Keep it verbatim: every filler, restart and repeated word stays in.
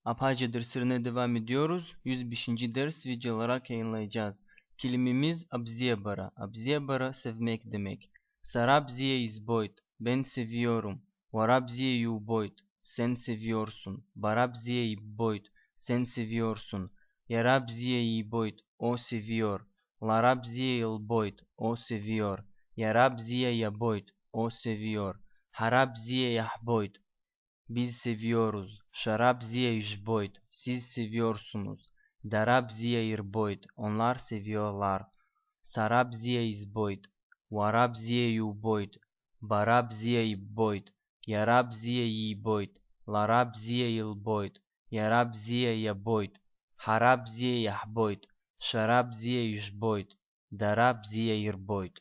Apaja derslerine devam ediyoruz. Yüz beşinci ders ve celarak yayınlayacağız. Kelimemiz abziyabara. Abziyabara sevmek demek. Sara bziya izboyt. Ben seviyorum. Wara bziya yubboyt. Sen seviyorsun. Bara bziya ibboyt. Sen seviyorsun. Yara bziya yibboyt. O seviyor. Lara bziya ilboyt. O seviyor. Yara bziya yabboyt. O seviyor. Hara bziya yahboyt. Biz seviyoruz. Şara bziya ijboyt. Siz seviyorsunuz. Dara bziya irboyt. Onlar seviyorlar. Sara bziya izboyt. Wara bziya yubboyt. Bara bziya ibboyt. Yara bziya yibboyt. Lara bziya ilboyt. Yara bziya yabboyt. Hara bziya yahboyt. Şara bziya ijboyt. Dara bziya irboyt.